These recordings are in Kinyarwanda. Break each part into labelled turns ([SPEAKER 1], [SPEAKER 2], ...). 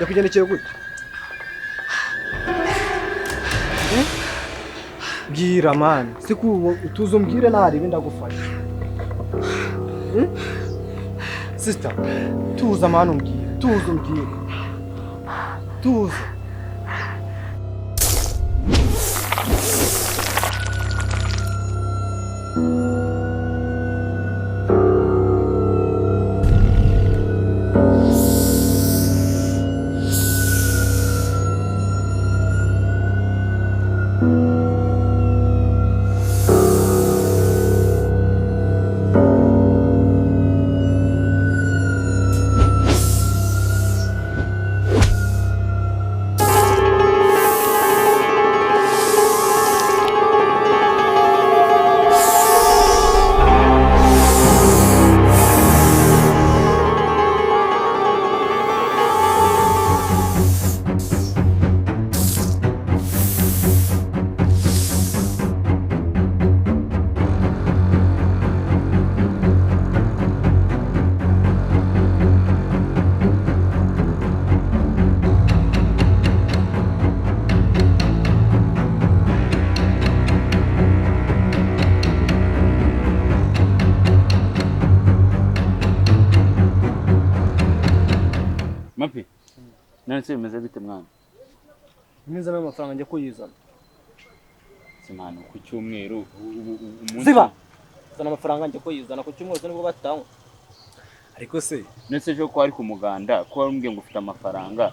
[SPEAKER 1] Yakugendekeye gute? Eh? Mbwira man, siku utuze umbwire naribi ndagufasha. Hmm? Sister, tuza man umbwire, tuza umbwire. Tuza.
[SPEAKER 2] Mapi, none se bimeze bite mwana?
[SPEAKER 3] Nizana amafaranga njya kuyizana.
[SPEAKER 2] Simana ku cyumweru umunsi.
[SPEAKER 3] Ziba. Zana amafaranga njya kuyizana ku cyumweru nibwo batanywa.
[SPEAKER 1] Ariko se
[SPEAKER 2] nese ejo ko ari ku muganda ko wari ngo ufite amafaranga.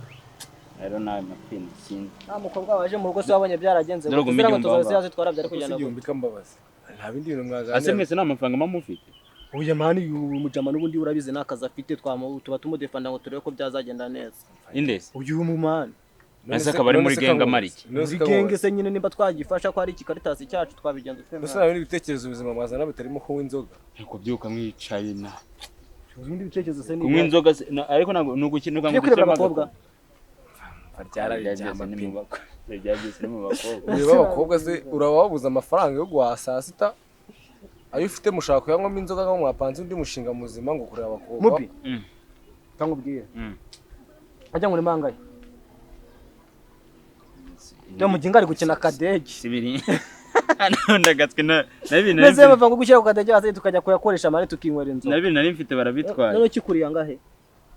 [SPEAKER 2] Rero nawe Mapi sinzi.
[SPEAKER 3] Nta mukobwa waje mu rugo se wabonye byaragenze.
[SPEAKER 2] Dore ngo
[SPEAKER 3] Kugira ngo
[SPEAKER 2] igihumbi
[SPEAKER 3] tuzaze
[SPEAKER 2] aho ngaho.
[SPEAKER 3] zitwara byari kugenda.
[SPEAKER 1] igihumbi kambabazi. Nta bindi bintu mwaganira.
[SPEAKER 2] Ase mwese nta mafaranga mba mufite?
[SPEAKER 3] Oya mani uyu mujama n'ubundi urabizi nakazi afite tuba tumudefanda ngo turebe ko byazagenda neza.
[SPEAKER 2] Indese.
[SPEAKER 3] Uyu mumani.
[SPEAKER 2] Ese akaba ari muri genga mariki.
[SPEAKER 3] Muri genge se nyine nimba twagifasha ko ari ikikaritasi cyacu twabigenza twe.
[SPEAKER 1] Gusa nta bindi bitekerezo ubuzima mwazana bitarimo kunywa inzoga.
[SPEAKER 2] Ariko byuka mwicaye na.
[SPEAKER 3] Ibindi bitekerezo se ni
[SPEAKER 2] Kunywa inzoga se ariko ntabwo ni ugukina
[SPEAKER 3] Tujye kureba abakobwa.
[SPEAKER 2] Byageze ni mu bakobwa.
[SPEAKER 1] Ureba abakobwa se urababuza amafaranga yo guhaha saa sita. Ayo ufite mushaka kuyanywamo inzoga nkaho mwapanze undi mushinga muzima ngo kureba abakobwa.
[SPEAKER 3] Mubi. Kangubwiye. Ajya muri mangaye. Ndio mujinga ari gukina kadege.
[SPEAKER 2] Sibiri. Ndagatswe na nabintu.
[SPEAKER 3] Neze bava ngo gushyira ku kadege hasi tukajya kuyakoresha mari tukinywera inzoga.
[SPEAKER 2] Nabintu nari mfite barabitwaye.
[SPEAKER 3] None kikuriye angahe?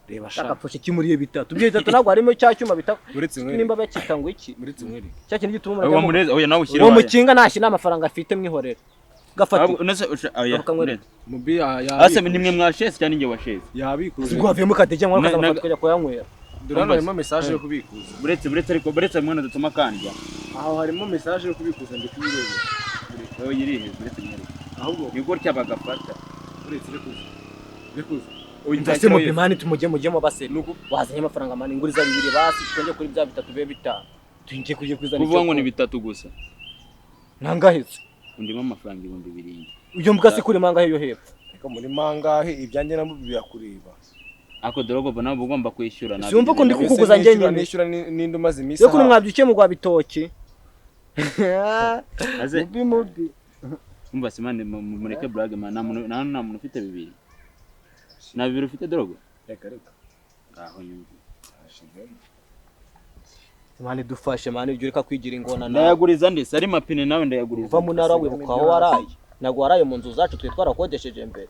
[SPEAKER 1] Reba sha.
[SPEAKER 3] Akapfusha kimuriye bitatu. Byo bitatu ntabwo harimo cya cyuma bita. Nimba bakita ngo iki?
[SPEAKER 1] Uretse nkwereke.
[SPEAKER 3] Cya kintu gituma
[SPEAKER 2] uwo mureze oya nawe ushyire.
[SPEAKER 3] Uwo mukinga nashyi n'amafaranga afite mwihorera. Gafata.
[SPEAKER 2] Unese oya.
[SPEAKER 1] Mubi ya.
[SPEAKER 2] Ase nimwe mwashese cyane nge washese.
[SPEAKER 1] Yabikuje.
[SPEAKER 3] Ubwo havuyemo kadege mwana kaza tukajya kuyanywera.
[SPEAKER 1] Dore hano harimo message yo kubikuza.
[SPEAKER 2] Buretse ariko buretse mwana dutuma kandya.
[SPEAKER 1] Aho harimo message yo kubikuza ndi kuyireba.
[SPEAKER 2] Oya irihe buretse mwere.
[SPEAKER 1] Ahubwo
[SPEAKER 2] ni gutya bagafata.
[SPEAKER 1] Buretse rekuza. Rekuza.
[SPEAKER 3] Ndase mu bimani tumujye mujye base. Wazanye amafaranga mani inguriza bibiri basi twongeye kuri bya bitatu be bitanu. Tugiye kujye kuzana.
[SPEAKER 2] Kuvuga ngo ni bitatu gusa.
[SPEAKER 3] Nangaheze.
[SPEAKER 2] Undimo amafaranga 7000.
[SPEAKER 3] Uyo mbwa se kuri mangahe yo hepfo.
[SPEAKER 1] Ariko muri mangahe ibyanjye nabo biyakureba.
[SPEAKER 2] Ako dorogo nabo ugomba kwishyura
[SPEAKER 3] nabi. Siumva ko ndi kukuguza njye nyine.
[SPEAKER 1] Nishyura nindi umaze iminsi.
[SPEAKER 3] Yo kuri mwabyukiye mu gwa bitoki.
[SPEAKER 2] Aze
[SPEAKER 3] mubi mubi.
[SPEAKER 2] Umva se mane mureke blague man nta muntu ufite bibiri. Na bibiri ufite dorogo?
[SPEAKER 1] Reka reka.
[SPEAKER 2] Ngaho nyumva.
[SPEAKER 3] Mani dufashe mani ujye ureka kwigira ingona nawe.
[SPEAKER 2] Ndayaguriza ndese ari mapine nawe ndayaguriza.
[SPEAKER 3] Uva mu ntara wibuka aho waraye. Ntabwo waraye mu nzu zacu twe twarakodesheje mbere.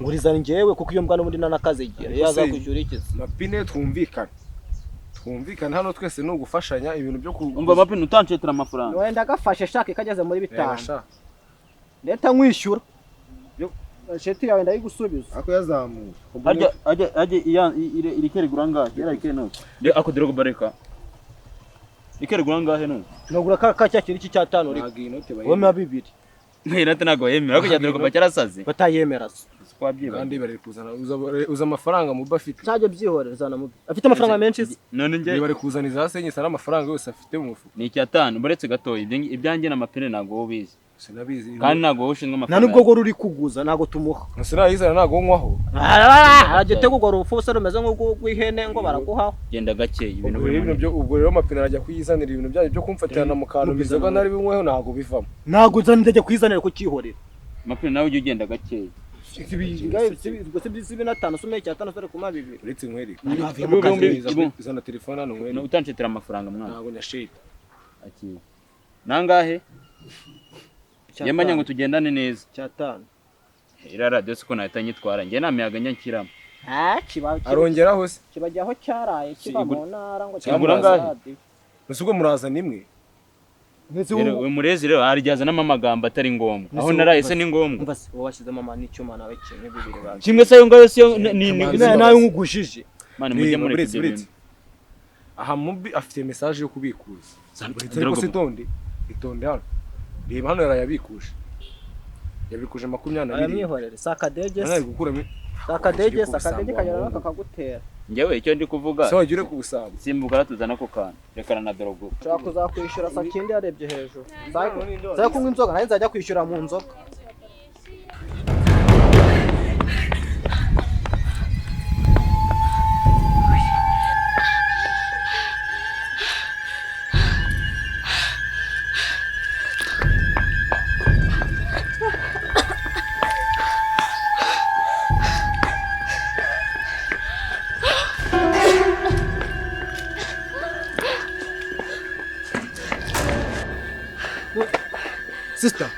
[SPEAKER 3] Nguriza njyewe kuko iyo mbwa n'ubundi nanakazigira yaza kwishyura ikizi.
[SPEAKER 1] Mapine twumvikana. Twumvikana hano twese ni ugufashanya ibintu byo ku
[SPEAKER 2] Umva mapine utancetera amafaranga.
[SPEAKER 3] Wenda gafashe shaka ikageze muri bitanu. Leta nkwishyura. Sheti yawe ndayigusubiza.
[SPEAKER 1] Ako yazamuye.
[SPEAKER 2] Ajya ajya ajya iya irikere guranga yara ikere no. Ako dorogo bareka. Ikere guranga he no.
[SPEAKER 3] Nagura ka cya kintu cy'atanu riko. Wowe ma bibiri.
[SPEAKER 2] Inate ntago yemera ariko cyadorogo bacyarasaze.
[SPEAKER 3] Batayemera se.
[SPEAKER 1] Kandi bari kuzana uza amafaranga mu bafite.
[SPEAKER 3] Cyajye byihoreza na mubi. Afite amafaranga menshi se.
[SPEAKER 2] None nge
[SPEAKER 1] bari kuzana iza senyisa n'amafaranga yose afite mu mufuka.
[SPEAKER 2] Ni icyatanu buretse gatoya ibyanjye n'amapine ntago wowe ubizi.
[SPEAKER 1] Sinabizi.
[SPEAKER 2] Kandi ntago wowe ushinzwe amafaranga.
[SPEAKER 3] Nta nubwo go ruri kuguza ntago tumuha.
[SPEAKER 1] Sinayizana ntago nkwaho.
[SPEAKER 3] Ajye tegugora urufu se rumeze nk'urw'ihene ngo baraguhaho.
[SPEAKER 2] Genda gake ibintu
[SPEAKER 1] biri byo ubwo rero mapine arajya kuyizanira ibintu byanyu byo kumfatirana mu kantu bizoga nari binyweho ntago bivamo.
[SPEAKER 3] Ntago nzana ndajya kuyizanira kukihorera.
[SPEAKER 2] Mapine nawe ujye ugenda gake.
[SPEAKER 3] Si 25 sume 5 sore kuma 2.
[SPEAKER 1] Uretse nkwereke. Izana telefone hano nkwereke.
[SPEAKER 2] Utancetera amafaranga mwana.
[SPEAKER 1] Ntabwo nyashita.
[SPEAKER 2] Aki. Nangahe? Yemanya ngo tugendane neza.
[SPEAKER 3] 5.
[SPEAKER 2] Ira radio siko nahita nyitwara. Nge namiyaga nyankiramo.
[SPEAKER 3] Kiba
[SPEAKER 1] arongeraho se.
[SPEAKER 3] Kibajyaho cyaraye kiba mu ntara ngo
[SPEAKER 2] cyagura ngahe?
[SPEAKER 1] Nusubwo murazana imwe.
[SPEAKER 2] We murezi rero arijyaza n'amagambo atari ngombwa. Aho naraye se ni ngombwa.
[SPEAKER 3] Umva se wowe washyizemo ama n'icyuma nawe kimwe bibiri bazi.
[SPEAKER 2] Kimwe se yo ngayo se ni
[SPEAKER 3] nawe nkugushije.
[SPEAKER 2] Mane mujye muri ibyo.
[SPEAKER 1] Aha mubi afite message yo kubikuza. Ariko se itonde. Itonde hano. Reba hano yarayabikuje. Yabikuje 22.
[SPEAKER 3] Ayamwihorere sakadege se. Sakadege sakadege kagera kakagutera.
[SPEAKER 2] Ngewe icyo ndi kuvuga.
[SPEAKER 1] So wagire ku busambo.
[SPEAKER 2] Simbuka tuzana ko kantu. Rekana na drogo.
[SPEAKER 3] Nshaka kuzakwishyura sakindi yarebye hejuru. Nzajya kunywa inzoga naye nzajya kwishyura mu nzoga. Sister,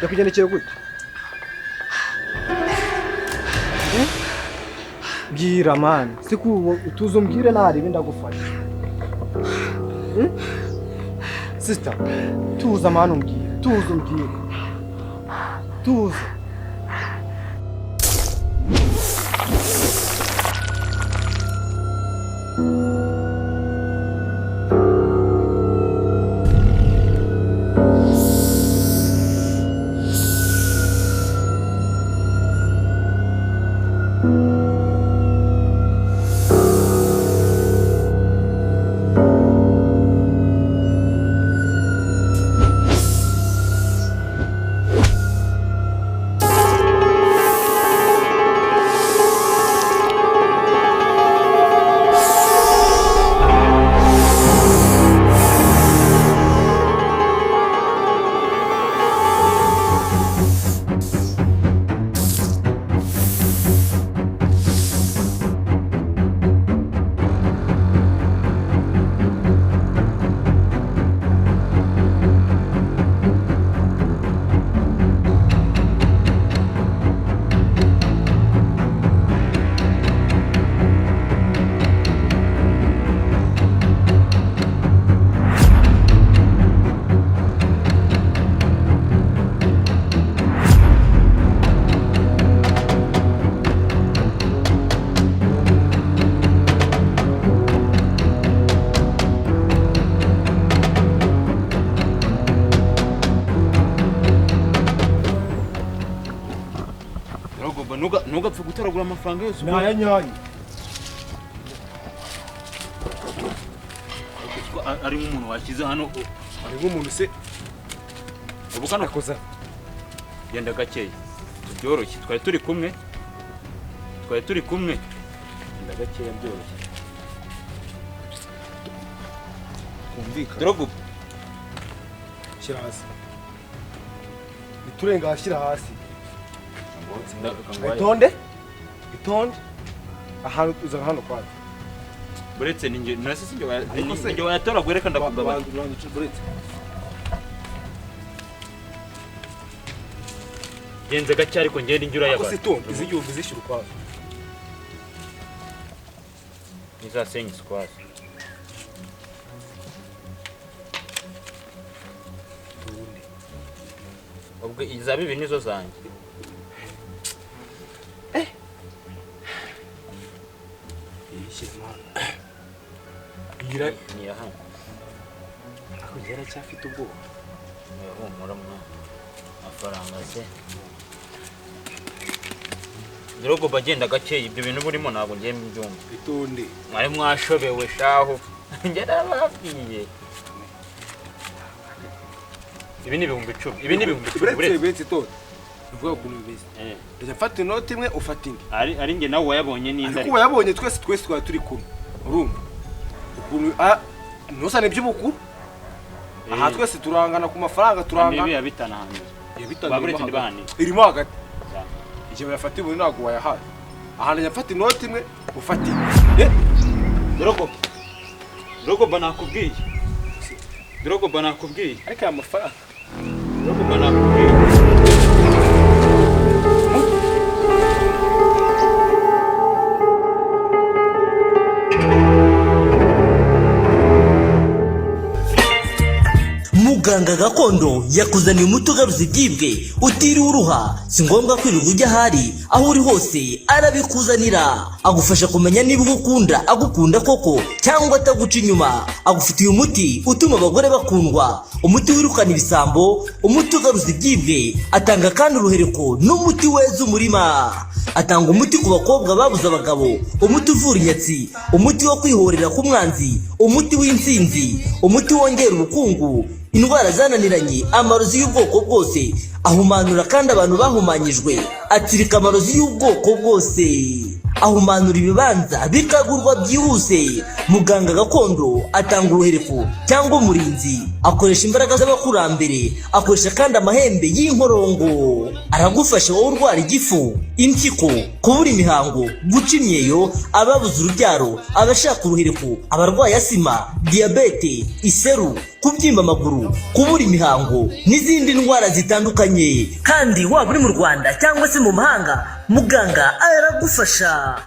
[SPEAKER 3] yakugendekeye gute? Mbwira man, siku utuzo mbwire nari ndagufasha. Sister, tuza man umbwire, tuza umbwire. Tuza.
[SPEAKER 2] Ntugapfe gutoragura amafaranga yose
[SPEAKER 1] naya nyayo.
[SPEAKER 2] Ari nk'umuntu washyize hano,
[SPEAKER 1] ari nk'umuntu se
[SPEAKER 2] ubu kano koza. Genda gakeya byoroshye, twari turi kumwe. Genda gakeya byoroshye.
[SPEAKER 1] Kumvika.
[SPEAKER 2] Drogo
[SPEAKER 1] shyira hasi. Niturenga shyira hasi. Itonde. Itonde. Ahantu uzana hano kwaje.
[SPEAKER 2] Buretse ninje nase sinjye ninjye wayatora reka ndakugabanya.
[SPEAKER 1] Buretse.
[SPEAKER 2] Genze gake ariko ngende injura y'abantu.
[SPEAKER 1] Ako sitonde izigihumbi zishyura ukwazo.
[SPEAKER 2] Nizasenye ukwazo. Ubwo iza bibiri nizo zanjye. Ni aha.
[SPEAKER 1] Ako ngera cyafite ubwoba.
[SPEAKER 2] Humura mwana. Amafaranga se. Drogo bagenda gake ibyo bintu burimo ntabwo ngiye mbyumva.
[SPEAKER 1] Itonde.
[SPEAKER 2] Mwari mwashobewe shaho. Njye narababwiye. Ibi ni 10,000. Ibi ni 10,000.
[SPEAKER 1] Buretse itonde. Uvuga ukuntu bimeze. Ndajya mfata inoti imwe ufata indi.
[SPEAKER 2] Ari nge nawe wayabonye n'indi.
[SPEAKER 1] Ariko wayabonye twese twari turi kumwe. Urumva? Ukuntu ntusane iby'ubukuru. Aha twese turangana ku mafaranga turangana.
[SPEAKER 2] Ibi ya bitanu hano.
[SPEAKER 1] Ya bitanu.
[SPEAKER 2] Baburetse ndibahane.
[SPEAKER 1] Irimo hagati. Igihe bayafatiye ubu ntabwo wayahaye. Ahantu njya mfata inoti imwe, ufata indi.
[SPEAKER 2] Drogba, Drogba nakubwiye, Drogba nakubwiye.
[SPEAKER 1] Ariko aya mafaranga.
[SPEAKER 2] Drogba nakubwiye.
[SPEAKER 4] Muganga gakondo yakuzaniye umuti ugaruza ibyibwe utiriwe uruha. Si ngombwa kwirirwa ujya ahari, aho uri hose arabikuzanira. Agufasha kumenya niba ugukunda agukunda koko cyangwa ataguca inyuma. Agufitiye umuti utuma abagore bakundwa, umuti wirukana ibisambo, umuti ugaruza ibyibwe. Atanga kandi uruhereko n'umuti weza umurima. Atanga umuti ku bakobwa babuze abagabo, umuti uvura inyatsi, umuti wo kwihorera k'umwanzi, umuti w'intsinzi, umuti wongera ubukungu, indwara zananiranye, amarozi y'ubwoko bwose. Ahumanura kandi abantu bahumanyijwe, atsirika amarozi y'ubwoko bwose, ahumanura ibibanza bikagurwa byihuse. Muganga gakondo atanga uruhereko cyangwa umurinzi, akoresha imbaraga z'abakurambere, akoresha kandi amahembe y'inkorongo. Aragufasha wowe urwara igifu, impyiko, kubura imihango, guca imyeyo, ababuze urubyaro, abashaka uruhereko, abarwaye asima, diyabete, iseru, kubyimba amaguru, kubura imihango n'izindi ndwara zitandukanye. Kandi waba uri mu Rwanda cyangwa se mu mahanga, muganga aragufasha.